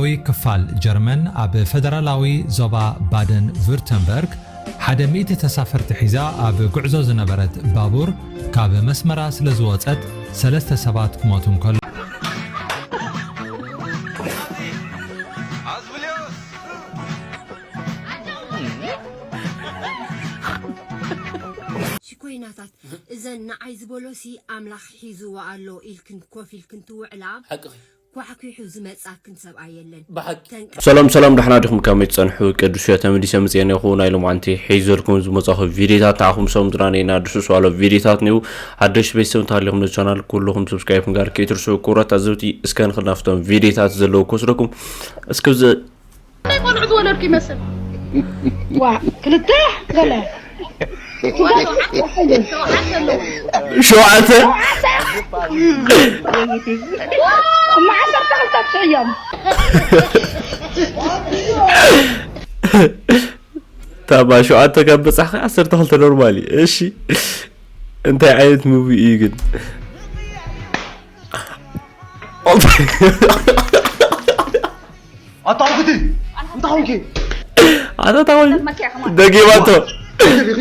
ዊ ክፋል ጀርመን ኣብ ፈደራላዊ ዞባ ባደን ቪርተምበርግ ሓደ ሚእቲ ተሳፈርቲ ሒዛ ኣብ ጉዕዞ ዝነበረት ባቡር ካብ መስመራ ስለ ዝወጸት ሰለስተ ሰባት ክሞቱ እንከሎ ሽኮይናታት እዘን ንዓይ ዝበሎሲ ኣምላኽ ሒዝዎ ኣሎ ኢልክን ኮፍ ኢልክን ትውዕላ ሓቅኺ ኳሕኲሑ ዝመጻክን ሰብኣይ የለን ብሓቂ ተንቀ- ሰላም ሰላም፣ ደሕና ዲኹም? ከመይ ትጸንሑ? ቅዱስ እየ ተመሊሰ መጽየ ነኹ። ናይ ሎማዓንቲ ሒዘልኩም ዝመጻኹ ቪዲዮታት ንዓኹም ሰሙድራነይና ድሱስ ዋሎ ቪዲዮታት ንዩ። ሓደሽ ቤተሰብ እንተሃሊኹም ነዚ ቻናል ኩልኹም ሰብስክራይብ ምግባር ከይትርስዑ። ክቡራት ኣዘብቲ፣ እስከ ንኽድ ናብቶም ቪዲዮታት ዘለዉ ክወስደኩም። እስከ እዚ ናይ ቆልዑ ዝወለድኩ ይመስል። ዋ ክልተ ገለ ሸውዓተ እማ ዓሰርተ ክልተ ትሽዕዮም ታባ ሸውዓተ ካብ በጻሕካ ዓሰርተ ክልተ ኖርማል እዩ። እሺ እንታይ ዓይነት ሙቪ እዩ ግን? ኣታ ኹቲ እንታይ ኾንኪ? ኣታ ታወል ደጊባቶ ደቢኺ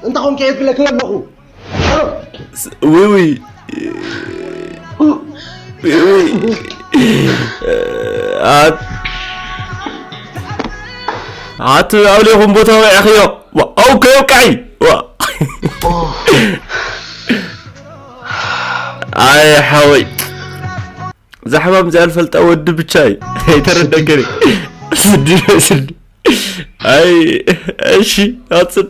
እንታይ ኾንኪ? የት ብለኪ ኣለኹ። ዊዊ ኣት ኣት ኣውሊኹም ቦታ ወዒኽዮ። ኦኬ ቃይ ኣይ ሓወይ እዛ ሕማም እዚኣ ዝፈልጣ ወዲ ብቻ እዩ ኣይተረደገኒ ስዲ ስዲ ኣይ እሺ ኣፅን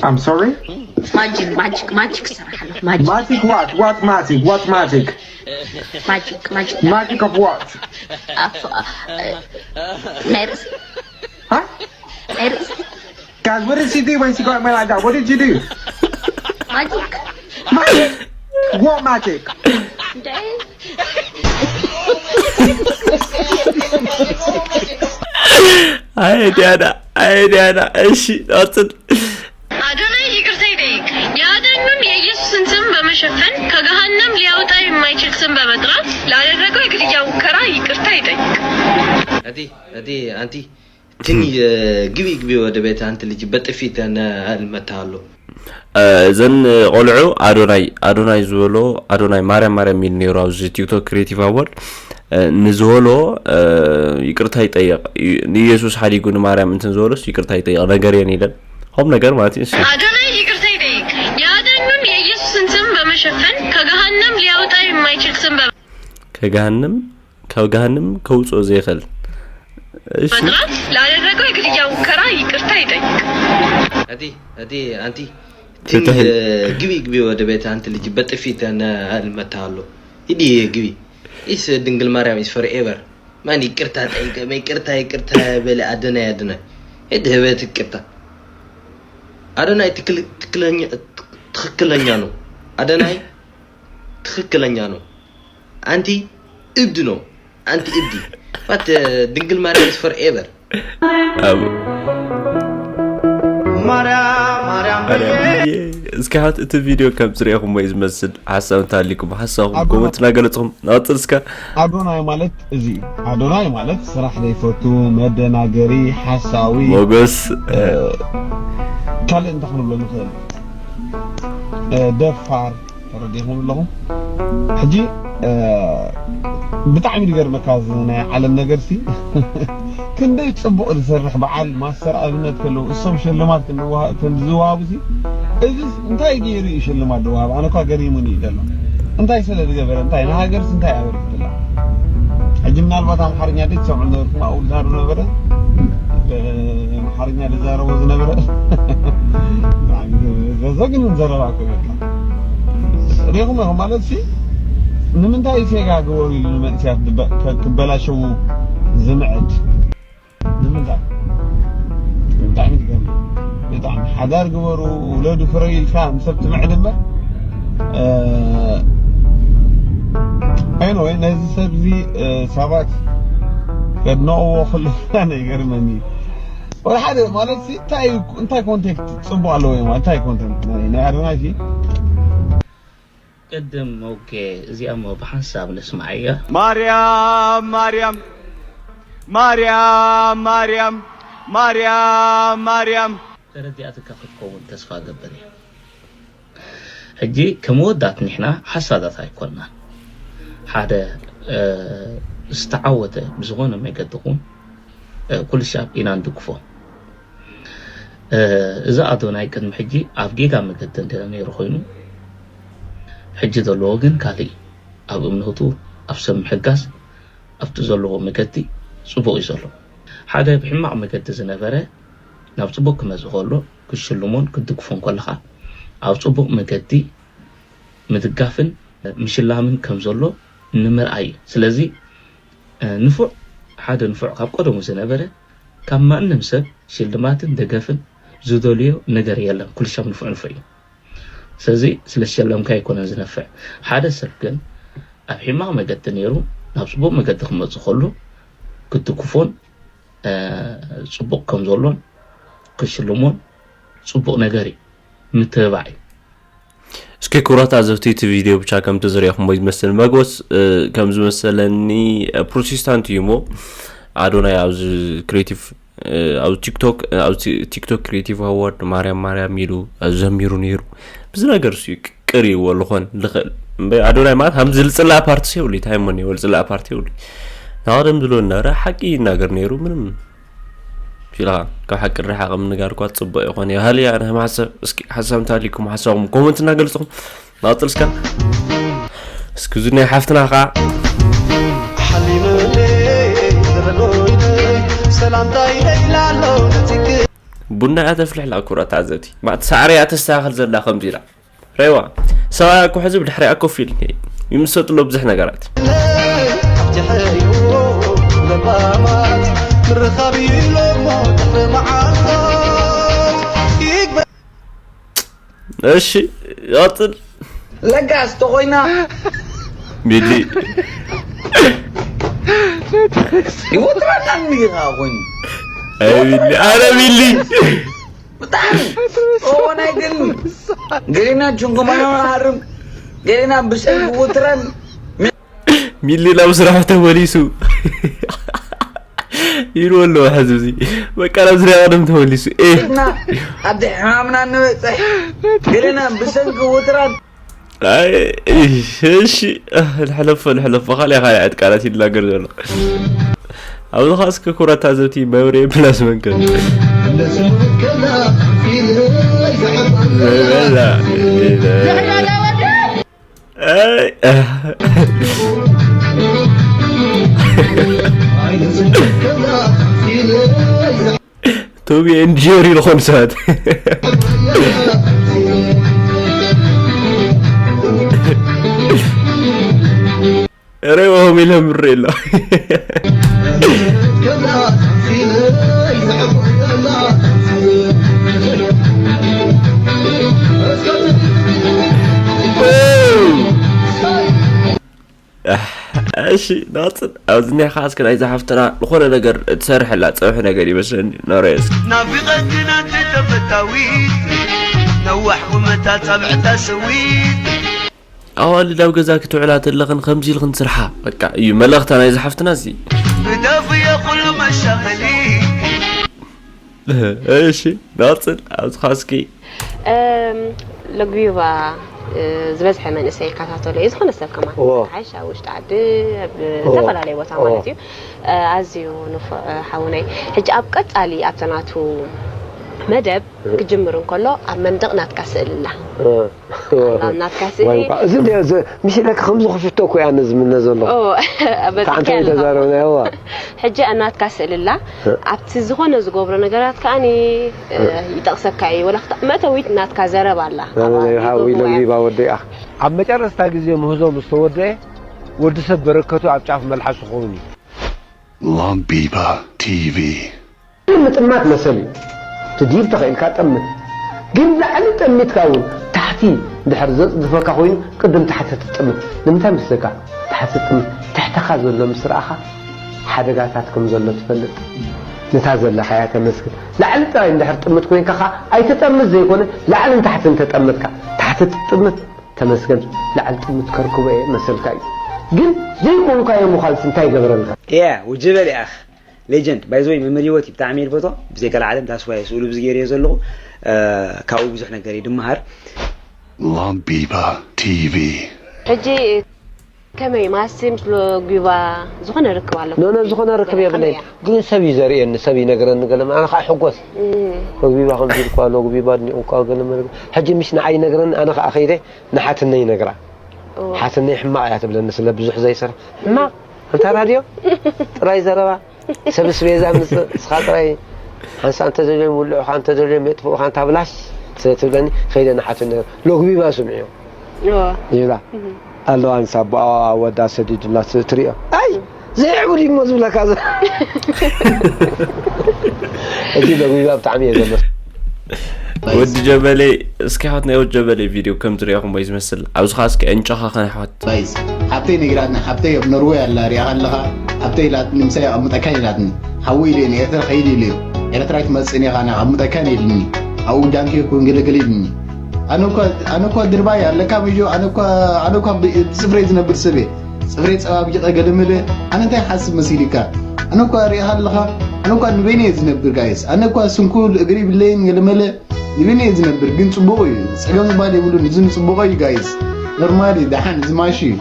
I'm sorry? Magic, magic, magic, Sarah. Magic. Magic what? What magic? What magic? Magic, magic. Magic of what? Of, uh, uh, nerves. Huh? Nerves. Guys, what did she do when she got me like that? What did you do? Magic. Magic? What magic? Dang. ኣይ ዲያና ኣይ ዲያና እሺ ኣፅን አዶናይ ይቅርታ ይጠይቅ። የአዳኙን የኢየሱስን ስም በመሸፈን ከገሃነም ሊያወጣ የማይችል ስም በመጥራት ላደረገው የግድያ ሙከራ ይቅርታ ይጠይቅ። እቲ እቲ ኣንቲ ትኒ ግቢ ግቢ ወደ ቤት አንተ ልጅ በጥፊት ያነ አልመታለሁ። እዘን ቆልዑ ኣዶናይ ኣዶናይ ዝበሎ ኣዶናይ ማርያም ማርያም ኢሉ ነይሩ ኣብዚ ቲክቶክ ክሬቲቭ ኣዋርድ ንዝበሎ ይቅርታ ይጠየቅ ንኢየሱስ ሓዲጉ ንማርያም እንትን ዝበሎስ ይቅርታ ይጠየቅ ነገር የን ኢለን ሆም ነገር ማለት እዩ አዶናይ ይቅርታ ይጠይቅ የአዳኙን የኢየሱስን ስም በመሸፈን ከገሃነም ሊያወጣ የማይችል ስም በመ ከገሃንም ካብ ገሃንም ከውፅኦ ዘይኽእል እሺ መጥራት ላደረገው የግድያ ሙከራ ይቅርታ ይጠይቅ። እቲ እቲ ኣንቲ ትንሽ ግቢ ግቢ ወደ ቤት አንተ ልጅ በጥፊት ያነ አልመታለሁ። ሂዲ ግቢ። ኢስ ድንግል ማርያም ኢስ ፎር ኤቨር። ማን ይቅርታ ጠይቀ ይቅርታ ይቅርታ በለ አደናይ አደናይ። ሂድ ህበት ይቅርታ። አደናይ ትክክለኛ ትክክለኛ ነው። አደናይ ትክክለኛ ነው። ኣንቲ እብድ ነው ኣንቲ እብዲ but ድንግል ማርያም is forever እስኪ ሓት እቲ ቪድዮ ከም ዝሪኢኹም ወይ ዝመስል ሓሳብ እንተሃሊኩም ሓሳብኩም ኮመንት እናገለፅኹም ንቐፅል እስከ ኣዶናይ ማለት እዚ ኣዶናይ ማለት ስራሕ ዘይፈቱ መደናገሪ ሓሳዊ ሞገስ ካልእ እንታይ ክንብሎ ንኽእል ደፋር ተረዲእኹም ኣለኹም ሕጂ ብጣዕሚ ዝገርመካ እዚ ናይ ዓለም ነገር ሲ ክንደይ ፅቡቅ ዝሰርሕ በዓል ማስተር ኣብነት ከለዉ እሶም ሽልማት ክንዝወሃቡ ሲ እዚ እንታይ ገይሩ እዩ ሽልማት ዝወሃብ ኣነ እኳ ገሪሙኒ እዩ ዘሎ እንታይ ስለ ዝገበረ እንታይ ንሃገርስ እንታይ ኣበርክትላ ሕጂ ምናልባት ኣምሓርኛ ደይ ትሰምዑ ነበርኩም ኣብኡ ዝዛሩ ነበረ ኣምሓርኛ ዝዛረቦ ዝነበረ ዘግንን ዘረባ እኮ በቃ ሪኹም ኢኹም ማለት ሲ ንምንታይ ሴጋ ግበሩ ኢሉ ንመንእሰያት ክበላሸዉ ዝምዕድ ንምንታይ ብጣዕሚ ትገርም ብጣዕሚ ሓዳር ግበሩ ውለዱ ፍረዩ ኢልካ ንሰብ ትምዕድ እምበር Anyway ነዚ ሰብ እዚ ሰባት ከድነቕዎ ከለዉ ይገርመኒ ወላ ሓደ ማለት እንታይ እንታይ ኮንቴክት ጽቡቅ ኣለዎ ማለት እንታይ ኮንቴንት ናይ ኣዶናይ ሲ ቅድም ኦኬ፣ እዚኣ እሞ ብሓንሳብ ንስማዓያ። ማርያም ማርያም ማርያም ማርያም ማርያም ማርያም። ተረዲኣትካ ክትከውን ተስፋ እገብር እየ። ሕጂ ከም ወዳት ንሕና ሓሳዳት ኣይኮንናን። ሓደ ዝተዓወተ ብዝኾነ መገዲ ኹን ኩልሻብ ኢና ንድግፎ። እዚ ኣዶናይ ቅድሚ ሕጂ ኣብ ጌጋ መገዲ እንተ ነይሩ ኮይኑ፣ ሕጂ ዘለዎ ግን ካልእ እዩ። ኣብ እምነቱ፣ ኣብ ሰብ ምሕጋዝ፣ ኣብቲ ዘለዎ መገዲ ጽቡቕ እዩ ዘሎ። ሓደ ብሕማቕ መገዲ ዝነበረ ናብ ጽቡቕ ክመጽእ ከሎ፣ ክሽልሞን ክድግፎን ከለኻ፣ ኣብ ጽቡቕ መገዲ ምድጋፍን ምሽላምን ከም ዘሎ ንምርኣይ እዩ። ስለዚ ንፉዕ፣ ሓደ ንፉዕ ካብ ቀደሙ ዝነበረ ካብ ማንም ሰብ ሽልማትን ደገፍን ዝደልዮ ነገር የለን። ኩሉ ሰብ ንፉዕ ንፉዕ እዩ። ስለዚ ስለ ዝሸለምካ ኣይኮነን ዝነፍዕ። ሓደ ሰብ ግን ኣብ ሕማቕ መገዲ ነይሩ ናብ ጽቡቕ መገዲ ክመጽእ ከሎ ክትድግፎን ጽቡቕ ከም ዘሎን ክሽልሞን ጽቡቕ ነገር እዩ። ምትብባዕ እዩ። እስኪ ክቡራት ኣዘብቲ እቲ ቪድዮ ብቻ ከምቲ ዝሪእኹሞ ይመስል መጎስ ከም ዝመሰለኒ ፕሮቴስታንት እዩ እሞ ኣዶናይ ኣብዚ ክሬቲቭ ኣብ ቲክቶክ ኣብ ቲክቶክ ክሬቲቭ ኣዋርድ ማርያም ማርያም ኢሉ ዘሚሩ ነይሩ። ብዚ ነገር ሱ ቅር ይዎ ልኾን ልኽእል እምበይ ኣዶናይ ማለት ከም ዝልፅላ ፓርቲ የብሉ። እንታይ እሞ እኒኦ ልፅላ ፓርቲ የብሉ። ናቕደም ዝሎ እናረ ሓቂ ይናገር ነይሩ ምንም ኢልኻ ካብ ሓቂ ርሓቕ ምንጋር እኳ ጽቡቕ ይኾን። ሃልያ ናይ ማሕሰብ እስኪ ሓሳብ እንተሃልይኩም ሓሳብኩም ኮመንት እናገልጽኹም ናቕጽል እስካ እስኪ እዚ ናይ ሓፍትና ኸዓ ሓሊመለይ ዝረጎይነይ ሰላምታ ኢለይ ላሎ ነቲክ ቡና እያ ተፍልሕ ላ ኩራት ተዓዘብቲ ማእቲ ሳዕሪ እያ ተስተኻኸል ዘላ ከምዚ ኢላ ረይዋ ሰብኣያ እኮ ሕዚ ብድሕሪኣ ኮፍ ኢሉ እኒሀ። ይምሰጥሎ ብዙሕ ነገራት። ኣብቲ ሕዮ ለባማት ምርኻብ ኢሎሞ ድሕሪ መዓልታት ይግበ- እሺ፣ ቀጽል። ለጋስ ተኾይና ሚሊ ይወጥረና እንዲኻ ኮይኑ። ኣይ ሚሊ፣ ኣረ ሚሊ። ብጣዕሚ እዎ ናይ ገሊ ገሊና ጅንጉማና ሃርም ገሊና ብሰንኪ ውጥረን ሚሊ ናብ ስራሕ ተመሊሱ ይሉ ኣለዎ። ሕዚ እዚ በቃ ናብ ስራሕ ቀደም ተመሊሱ። ኤ ኣብ ድሕማምና ንበፅሕ ገሊና ብሰንኪ ውጥረን ኣይ፣ እሺ፣ እሺ፣ ንሕለፎ፣ ንሕለፎ። ካልእ፣ ካልእ ዓይነት ቃላት ይናገር ዘሎ። ኣብዚ ኸኣ እስከ ክቡራት ተዓዘብቲ፣ መብሬ ፕላስ መንከ? ኣይ፣ ቶሚ ኤንድ ጀሪ ዝኾኑ ሰባት። ሬዋሆም ኢለ ምሬ ኣሎ። እሺ፣ ናጽን ኣብዚ እኒኣ ኸዓ እስኪ ናይዛ ሓፍትና ዝኾነ ነገር ትሰርሐላ ጸብሒ ነገር ይመስለኒ። ናረዮ እስኪ። ናፊቐክን ኣንቲ ተፈታዊት፣ ነዋሕ ቁመታ ጻብዕታ ሰዊት። ኣዋልድ ኣብ ገዛ ክትውዕላ ተለኽን ከምዚ ኢልኽን ስርሓ። በቃ እዩ መልእኽታ ናይዛ ሓፍትና እዚ። ግደፍዮ ኩሉ መሻቐሊ። እሺ፣ ናጽን ኣብዚ ኸዓ እስኪ እም፣ ለጉቢባ፣ እ፣ ዝበዝሐ መንእሰይ ይከታተሎ እዩ። ዝኾነ ሰብ ከማን እዎ። ሓይሽ ኣብ ውሽጢ ዓዲ፣ ኣብ እዎ። ዝተፈላለየ ቦታ እዎ። ማለት እዩ። እ፣ ኣዝዩ ንፉዕ፣ እ፣ ሓውነይ። ሕጂ ኣብ ቀጻሊ ኣብቲ ናቱ መደብ እህ። ክጅምር እንከሎ ኣብ መንደቕ ናትካ ስእሊ ኣላ። እህ። ኣላ ናትካ ስእሊ። ዋይ፣ ዋይ። እዚ እንደ-፣ እዚ፣ ምስ ኢለካ ከምዚ ክፍቶ እኮ እያ ነዚ ምነ ዘሎ። ኦ፣ በቃ ኣንተ ኣላ። ተዛረብና፣ እዋ። ሕጂ ናትካ ስእሊ ኣላ። እህ። ኣብቲ ዝኾነ ዝገብሮ ነገራት ከኣኒ እ፣ ይጠቕሰካ እዩ። ወላ ክታ-፣ መእተዊት ናትካ ዘረባ ኣላ። ኣነ ኣብ ናይ ሃዊ ጉግል ለምሊባ ወደይ ኣኽ። ኣብ መጨረስታ ግዜ ምህዞ ምስ ተወደአ፣ ወዲ ሰብ በረከቱ ኣብ ጫፍ መልሓሱ ክኸውን እዩ። ላምቢባ ቲቪ። ምጥማት መሰል እዩ። ትድይብ ተኽኢልካ ጠምት። ግን ላዕሊ ጠሚትካ እውን ታሕቲ እንድሕር ዘጽድፈካ ኮይኑ፣ ቅድም ታሕቲ ትጥምት። ንምንታይ መስለካ? ታሕቲ ትጥምት። ትሕተኻ ዘሎ ምስ ረኣኻ፣ ሓደጋታት ከም ዘሎ ትፈልጥ። ነታ ዘለኻያ ተመስግን። ላዕሊ ጥራይ እንድሕር ጥምት ኮይንካ ኸዓ ኣይትጠምት ዘይኮነ፣ ላዕልን ታሕትን ተጠምትካ። ታሕቲ ትጥምት፣ ተመስገን ላዕል ጥምት ከርክቦ እየ መሰልካ እዩ። ግን ዘይኮንካዮ ምዃንስ እንታይ ይገብረልካ? Yeah, ውጅበል ያኽ ሌጀንድ ባይዘወይ መምህር ህይወት እዩ። ብጣዕሚ እየ ዝፈትዎ። ብዘይ ካልእ ዓለም that's why ስእሉ ብዚ ገይረ እየ ዘለኹ። ካብኡ ብዙሕ ነገር እየ ድመሃር። ላምቢባ ቲቪ። ሕጂ ከመይ ማሲ ምስ ሎጊባ ዝኾነ ርክብ ኣሎ? ኖ ኖ ዝኾነ ርክብ የብለይ። ግን ሰብ እዩ ዘርእየኒ፣ ሰብ ይነግረኒ ገለ ኣነ ከዓ ሕጎስ። ሎጊባ ከምዚ ኢልኳ፣ ሎጊባ ኣድኒቑኳ ገለ መለ። ሕጂ ምሽ ንዓይ ይነግረኒ፣ ኣነ ከዓ ከይደ ንሓትነይ ይነግራ። ሓትነይ ሕማቕ እያ ትብለኒ ስለ ብዙሕ ዘይሰርሕ። ሕማቕ ኣንታ ራድዮ ጥራይ ዘረባ። ሰብ ስቤዛ ምጽእ እስኻ ጥራይ ሓንሳ እንተደልዮም ውልዑኻ እንተደልዮም የጥፍኡኻ እንታ ብላሽ ስለ ትብለኒ ከይደ ንሓትነይ ሎጊባ ስምዕዮ። ይብላ ኣለዋ ንሳ ኣቦኣ ወዳ ሰዲዱላ ትሪኦ ኣይ ዘይዕቡድ እሞ ዝብለካ ዘሎ። እዚ ለጉባ ብጣዕሚ እየ ዘመስ ወዲ ጀበሌ እስኪ ሓት ናይ ወዲ ጀበሌ ቪድዮ ከም ትሪኢኹም ወይ ዝመስል ኣብዚ ኸዓ እስኪ ዕንጨኻ ኸነሕዋት ባይስ ሓብተይ ነግራትኒ ሓብተይ ኣብ ኖርወይ ኣላ ሪኣ ኣለኻ ሓብተይ ኢላትኒ ምሳይ ኣቐምጠካ ኢላትኒ ሓዊ ኢለ ኤርትራ ከይድ ኢለ ኤርትራ ኣይትመፅእን ኢኻ ኣቐምጠካ ኢልኒ ኣብኡ ዳንኪ ኩን ገለገለ ኢልኒ ኣነ እኳ ድርባይ ኣለካ ምጆ ኣነ እኳ ብፅፍረይ ዝነብር ሰብ እየ ፅፍረይ ፀባቢቐ ገለመለ ኣነ እንታይ ሓስብ መሲልካ ኣነ እኳ ሪኢኻ ኣለኻ ኣነ እኳ ንበይነ እየ ዝነብር ጋይስ ኣነ እኳ ስንኩል እግሪ ብለይን ገለመለ ንበይነ እየ ዝነብር ግን ፅቡቕ እዩ ፀገም ዝባል የብሉን እዚ ንፅቡቐ እዩ ጋይስ ኖርማል እዩ ደሓን እዚ ማሽ እዩ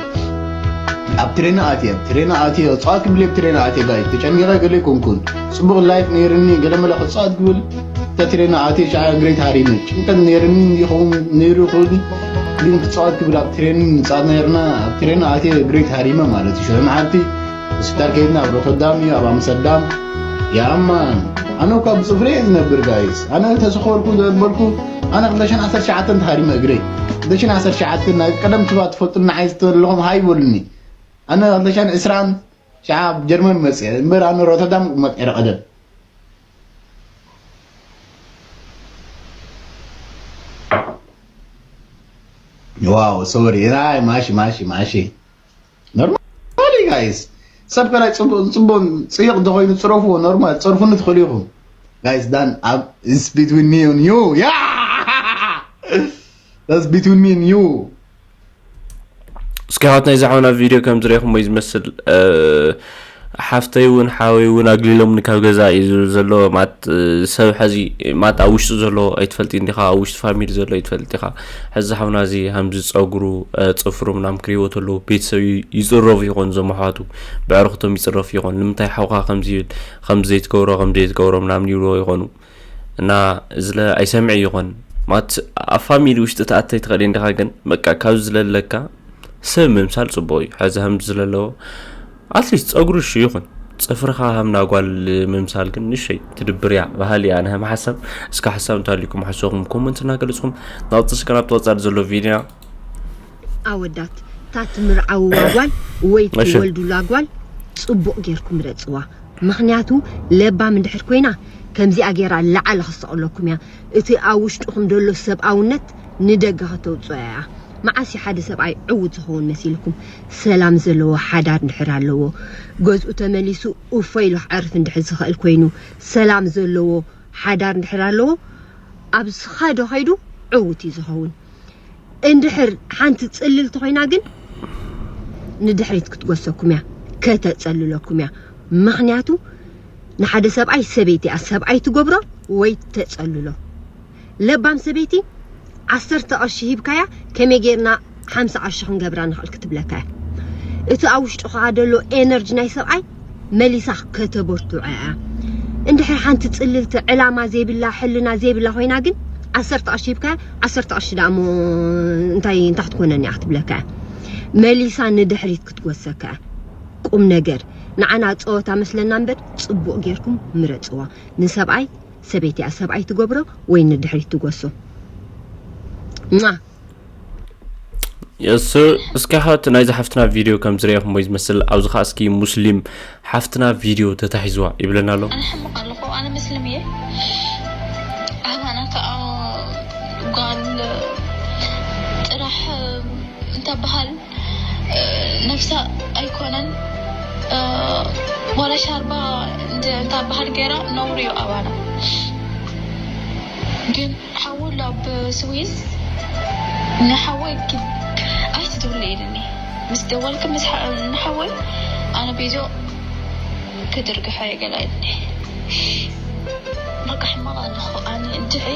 ኣብ ትሬና ኣትየ ኣብ ትሬና ኣትየ ክፃወት ክብል ኣብ ትሬና ኣትየ ጋይስ ተጨኒቐ ገለ ይኮንኩን ፅቡቕ ላይፍ ነይርኒ ገለመለ ክፃወት ክብል እታ ትሬና ኣትየ ሸዓ ግሬት ሃሪመ ጭንቀት ነይርኒ ይኸውን ነይሩ ይኸውን ግን ክፃወት ክብል ኣብ ትሬን ንፃወት ነይርና ኣብ ትሬን ኣትየ ግሬት ሃሪመ ማለት እዩ ሽዑ መዓልቲ ሆስፒታል ከይድና ኣብ ሮተርዳም እዩ ኣብ ኣምስተርዳም ያማን ኣነ እኳ ብፅፍሪ እየ ዝነብር ጋይስ ኣነ ተዝኸበርኩ ዘበልኩ ኣነ ክልተ ሽሕን ዓሰርተ ትሽዓተን ተሃሪመ እግረይ ክልተ ሽሕን ዓሰርተ ትሽዓተን ናይ ቀደም ትባ ትፈልጡ ንዓይ ዝተለኹም ሃይ በሉኒ ኣነ ክልተ ሽሕን ዕስራን ሸዓ ኣብ ጀርመን መፅየ እምበር ኣነ ሮተርዳም መፅየ ቀደም ዋው ሶሪ ናይ ማሺ ማሺ ማሺ ኖርማል ጋይስ ሰብ ከላይ ፅቡቅ ፅቡቅ ፅይቅ እንተኮይኑ ፅረፍዎ ኖርማል ፀርፉኒ ትኽእሉ ኢኹም ጋይስ ዳን ኣብ it's between me and you yeah that's between me and you እስኪ ኣሕዋትና እዚ ሓውና ቪድዮ ከም ዝረኢኹም ወይ ዝመስል ሓፍተይ እውን ሓወይ እውን ኣግሊሎምኒ ካብ ገዛ እዩ ዝብል ዘሎ ማት ሰብ ሐዚ ማት ኣብ ውሽጡ ዘሎ ኣይትፈልጥ እንዲኻ ኣብ ውሽጡ ፋሚሊ ዘሎ ኣይትፈልጥ ኢኻ ሐዚ ሓውና እዚ ሃምዚ ፀጉሩ ፅፍሩ ምናም ክሪዎ ተለዉ ቤተሰብ ይፅረፉ ይኾኑ ዞም ኣሕዋቱ ብዕርኽቶም ይፅረፉ ይኾኑ ንምንታይ ሓውካ ከምዚ ይብል ከምዚ ዘይትገብሮ ከምዚ ዘይትገብሮ ምናምን ይብልዎ ይኾኑ እና እዝለ ኣይሰምዕ ይኾን ማት ኣብ ፋሚሊ ውሽጢ ተኣተይ ትኽእል እንዲኻ ግን በቃ ካብ ዝለለካ ሰብ ምምሳል ፅቡቕ እዩ ሐዚ ከም ዝለለዎ ኣትሊስት ፀጉሪ እሺ ይኹን ፅፍርኻ ሃምና ጓል ምምሳል ግን ንሸይ ትድብር እያ ባህል እያ ንህም ሓሳብ እስከ ሓሳብ እንተሃልዩኩም ሓሳብኩም ኮመንት እናገለፅኩም ናብቲ እስከ ናብቲ ቀፃሊ ዘሎ ቪድዮ ኣወዳት እታ ትምርዓውዋ ጓል ወይ ትወልዱላ ጓል ፅቡቕ ጌርኩም ረፅዋ ምኽንያቱ ለባም እንድሕር ኮይና ከምዚኣ ጌራ ላዓሊ ክሰቕለኩም እያ እቲ ኣብ ውሽጥኹም ደሎ ሰብኣውነት ንደገ ከተውፅኦ እያ መዓስ ሓደ ሰብኣይ ዕውት ዝኸውን መሲልኩም ሰላም ዘለዎ ሓዳር እንድሕር ኣለዎ ገዝኡ ተመሊሱ እፎ ኢሉ ክዕርፍ እንድሕር ዝኽእል ኮይኑ ሰላም ዘለዎ ሓዳር እንድሕር ኣለዎ ኣብ ዝኸዶ ከይዱ ዕውት እዩ ዝኸውን እንድሕር ሓንቲ ፅልልቲ ኮይና ግን ንድሕሪት ክትጎሰኩም እያ ከተፀልለኩም እያ ምኽንያቱ ንሓደ ሰብኣይ ሰበይቲ እያ ሰብኣይ ትገብሮ ወይ ተፀልሎ ለባም ሰበይቲ ዓሰርተ ቅርሺ ሂብካያ ከመይ ጌርና ሓምሳ ቅርሺ ክንገብራ ንኽእል ክትብለካ እያ እቲ ኣብ ውሽጡ ከዓ ደሎ ኤነርጂ ናይ ሰብኣይ መሊሳ ከተበርትዖ እያ እንድሕር ሓንቲ ፅልልቲ ዕላማ ዘይብላ ሕልና ዘይብላ ኮይና ግን ዓሰርተ ቅርሺ ሂብካ ዓሰርተ ቅርሺ ደኣ እሞ እንታይ እንታይ ክትኮነኒ እያ ክትብለካ እያ መሊሳ ንድሕሪት ክትጎሰካ እያ ቁም ነገር ንዓና ፀወታ መስለና እምበር ፅቡቕ ጌርኩም ምረፅዋ ንሰብኣይ ሰበይቲ እያ ሰብኣይ ትገብሮ ወይ ንድሕሪት ትጎሶ የስር እስኪ ሓወት ናይዚ ሓፍትና ቪድዮ ከም ዝረኢኹም ወይ ዝመስል ኣብዚ ከዓ እስኪ ሙስሊም ሓፍትና ቪድዮ ተታሒዝዋ ይብለና ኣሎ ኣነ ሕምቕ ኣለኹ ኣነ መስልም እየ ኣባና ከዓ ጓል ጥራሕ እንተበሃል ነፍሳ ኣይኮነን ዋላ ሻርባ እንተበሃል ገይራ ነውሪ እዩ ኣባና ግን ሓወሉ ኣብ ስዊስ ንሓወይ ትብሉ ኢልኒ። ምስ ደወልክ ምስ ሓ- ንሓወይ ኣነ ቢዞ ክድርግሖ እየ ገለ ኢልኒ። በቃ ሕማቕ ኣለኹ ኣነ እንድዒ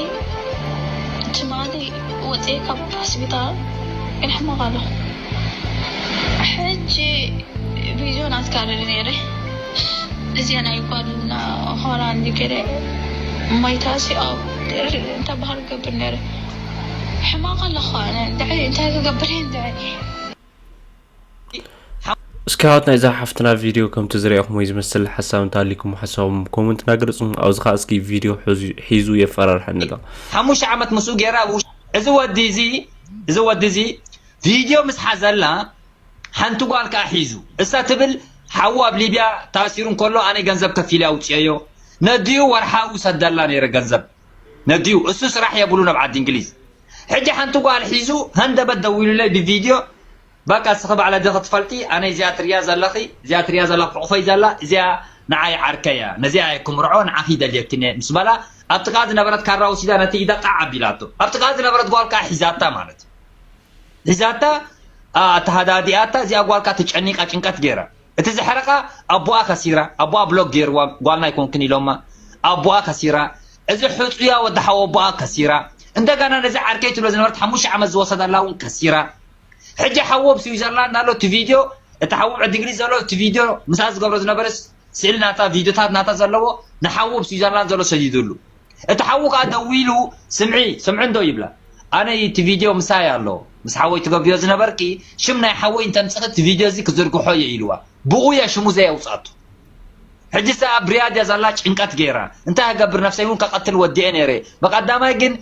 ትማሊ ወፅየ ካብ ሆስፒታል ግን ሕማቕ ኣለኹ። ሕጂ ቢዞ ናትካ ርእ ነይረ። እዚኣ ናይ ጓልና ሆላንድ ገለ ማይታ ሲኣ እንታይ ባህል ገብር ነይረ። ሕማቕ ኣለኹ ኣነ እንድዒ እንታይ ክገብር እየ እንድዒ። እስኪ ኣሕዋት ናይዛ ሓፍትና ቪድዮ ከምቲ ዝረኣኹም ወይ ዝመስል ሓሳብ እንተሃሊኩም ሓሳብኩም ኮመንት እናገለፅኩም ኣብዚ ከዓ እስኪ ቪድዮ ሒዙ የፈራርሐኒ ኣሎ። ሓሙሽተ ዓመት ምስኡ ገይራ ኣብ ውሽ- እዚ ወዲ እዚ እዚ ወዲ እዚ ቪድዮ ምስ ሓዘላ ሓንቲ ጓል ከዓ ሒዙ እሳ ትብል ሓዉ ኣብ ሊብያ ታሲሩ እንከሎ ኣነ ገንዘብ ከፊለ ኣውፅኦዮ ነዲኡ ወርሓዊ ሰደላ ነይረ ገንዘብ ነዲኡ እሱ ስራሕ የብሉን ኣብ ዓዲ እንግሊዝ ሕጂ ሓንቲ ጓል ሒዙ ሃንደበት ደዊሉለይ ብቪድዮ በቃ እስኺ ባዕለ ዲኺ ትፈልጢ ኣነ እዚኣ ትሪያ ዘለኺ እዚኣ ትሪያ ዘለኺ ሕቑፈይ ዘላ እዚኣ ንዓይ ዓርከይ እያ ነዚኣ እየ ክምርዖ ንዓኺ ይደልየኪ እየ ምስ በላ ኣብቲ ከኣ ዝነበረት ካራ ወሲዳ ነቲ ኢዳ ጣዕ ኣቢላቶ ኣብቲ ከኣ ዝነበረት ጓል ከኣ ሒዛታ ማለት እዩ ሒዛታ ኣተሃዳዲኣታ እዚኣ ጓል ከኣ ተጨኒቃ ጭንቀት ገይራ እቲ ዘሕረቓ ኣቦኣ ከሲራ ኣቦኣ ብሎክ ገይርዋ ጓልና ኣይኮንክን ኢሎማ ኣቦኣ ከሲራ እዚ ሕጹያ ወዲ ሓው ኣቦኣ ከሲራ እንደገና ነዚ ዓርከይ ትብሎ ዝነበረት ሓሙሽተ ዓመት ዝወሰደላ እውን ከሲራ ሕጂ ሓዉ ኣብ ስዊዘርላንድ ኣሎ እቲ ቪድዮ እቲ ሓዉ ኣብ ዓዲ እንግሊዝ ዘሎ እቲ ቪድዮ ምስኣ ዝገብሮ ዝነበረ ስእሊ ናታ ቪድዮታት ናታ ዘለዎ ንሓዉ ኣብ ስዊዘርላንድ ዘሎ ሰዲዱሉ እቲ ሓዉ ከዓ ደዊሉ ስምዒ ስምዒ እንዶ ይብላ ኣነ እቲ ቪድዮ ምሳይ ኣሎ ምስ ሓወይ ትገብርዮ ዝነበርኪ ሽም ናይ ሓወይ እንተምፅኺ እቲ ቪድዮ እዚ ክዝርግሖ እየ ኢልዋ ብኡ እያ ሽሙ ዘየውፃቱ ሕጂ ሰኣ ኣብ ሪያድ እያ ዘላ ጭንቀት ገይራ እንታይ ክገብር ነፍሰይ እውን ከቐትል ወዲኤ ነይረ ብቀዳማይ ግን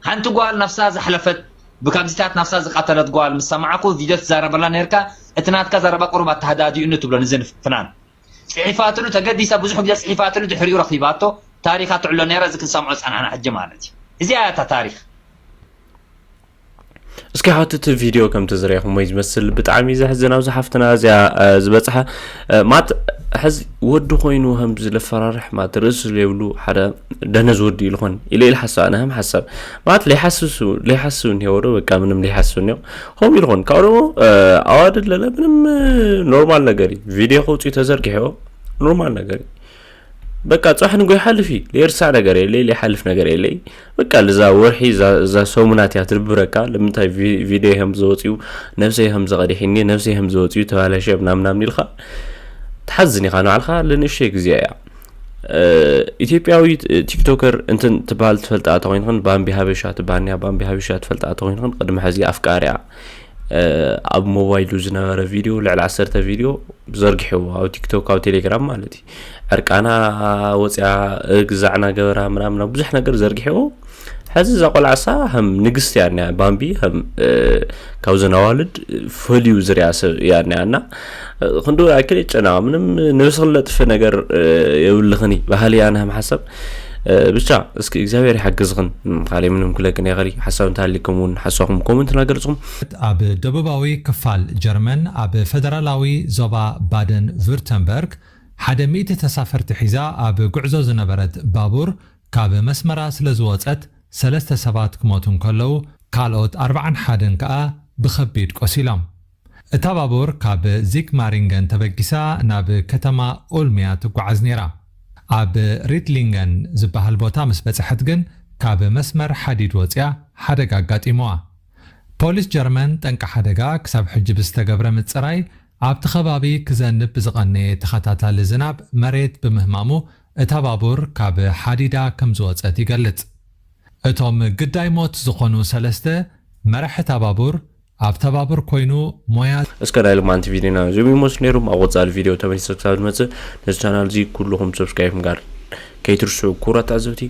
ሓንቲ ጓል ነፍሳ ዘሕለፈት ብከምዚታት ነፍሳ ዝቀተለት ጓል ምስ ሰማዕኩ ቪድዮ ትዛረበላ ነርካ እቲ ናትካ ዘረባ ቁሩብ ኣተሃዳዲኡኒ ትብሎ ንዚ ፍናን ጽሒፋትሉ ተገዲሳ ብዙሕ ግዜ ጽሒፋትሉ ድሕሪኡ ረኺባቶ ታሪኻ ትዕሎ ነይራ እዚ ክንሰምዖ ጸናሕና ሕጂ ማለት እዩ እዚኣ እያ እታ ታሪኽ እስኪ ሓትቲ ቪድዮ ከምቲ ዝረኹም ወይ ዝመስል ብጣዕሚ ዘሕዝን ኣብዚ ሓፍትና እዚኣ ዝበፅሐ ማት ሕዚ ወዲ ኮይኑ ከምዚ ለፈራርሕ ማት ርእሱ ዘይብሉ ሓደ ደነዝ ወዲ ኢልኾን ኢለ ኢለ ሓሳብ ኣነ ከም ሓሳብ ማት ለይሓስሱ ለይሓስብ እኒሄ ወዶ በቃ ምንም ለይሓስብ እኒኦ ከምኡ ኢልኾን ካብኡ ደግሞ ኣዋድድ ለለ ምንም ኖርማል ነገር እዩ ቪድዮ ከውፅኡ ተዘርጊሕዎ ኖርማል ነገር እዩ በቃ ፃሕ ንጎ ይሓልፍ እዩ ለየርሳዕ ነገር የለይ ለይሓልፍ ነገር የለይ በቃ ልዛ ወርሒ እዛ ሰሙናት እያ ትድብረካ ለምንታይ ቪድዮ ከም ዝወፅኡ ነብሰይ ከም ዘቐዲሒኒ ነብሰይ ከም ዝወፅኡ ተባላሸ ምናምናምን ኢልካ ትሓዝን ኢኻ ንባዕልካ ለንእሽተይ ግዜ እያ ኢትዮጵያዊ ቲክቶከር እንትን ትበሃል ትፈልጣ ተኮይንክን ባምቢ ሃበሻ ትበሃል ያ ባምቢ ሃበሻ ትፈልጣ ተኮይንክን ቅድሚ ሕዚ ኣፍቃሪያ ኣብ ሞባይሉ ዝነበረ ቪድዮ ልዕሊ ዓሰርተ ቪድዮ ዘርጊሕዎ ኣብ ቲክቶክ ኣብ ቴሌግራም ማለት እዩ ዕርቃና ወፅያ እግዛዕና ገበራ ምናምና ብዙሕ ነገር ዘርጊሕዎ ሕዚ እዛ ቆልዓሳ ከም ንግስቲ እያ እኒያ ባምቢ ከም ካብዘን ኣዋልድ ፈልዩ ዝሪኣ ሰብ እያ እኒያ እና ክንዱ ኣይክል ጨና ምንም ነብሲ ክለጥፍ ነገር የብልኽኒ ባህሊ እያ ንሃም ሓሳብ ብቻ እስኪ እግዚኣብሔር ይሓግዝኽን ካልእ ምንም ክለቅን የኸሊ ሓሳብ እንተሃሊኩም እውን ሓሳኹም ኮመንት እናገልፅኹም ኣብ ደቡባዊ ክፋል ጀርመን ኣብ ፈደራላዊ ዞባ ባደን ቭርተንበርግ ሓደ ሚእቲ ተሳፈርቲ ሒዛ ኣብ ጉዕዞ ዝነበረት ባቡር ካብ መስመራ ስለ ዝወጸት ሰለስተ ሰባት ክሞቱ እንከለዉ ካልኦት ኣርብዓን ሓደን ከኣ ብኸቢድ ቆሲሎም። እታ ባቡር ካብ ዚግማሪንገን ተበጊሳ ናብ ከተማ ኦልምያ ትጓዓዝ ነይራ። ኣብ ሪትሊንገን ዝበሃል ቦታ ምስ በጽሐት ግን ካብ መስመር ሓዲድ ወጺኣ ሓደጋ ኣጋጢምዋ። ፖሊስ ጀርመን ጠንቂ ሓደጋ ክሳብ ሕጂ ብዝተገብረ ምጽራይ ኣብቲ ከባቢ ክዘንብ ብዝቐነየ ተኸታታሊ ዝናብ መሬት ብምህማሙ እታ ባቡር ካብ ሓዲዳ ከም ዝወጸት ይገልጽ። እቶም ግዳይ ሞት ዝኾኑ ሰለስተ መራሒ እታ ባቡር ኣብታ ባቡር ኮይኑ ሞያ እስከ ናይ ሎማንቲ ቪድዮና እዚኦም ይመስሉ ነይሮም ኣብ ቆፃሊ ቪድዮ ተመሊሰ ክሳብ ዝመፅእ ነዚ ቻናል እዚ ኩልኹም ሰብስክራይብ ምግባር ከይትርስዑ ክቡራት ተዓዘብቲ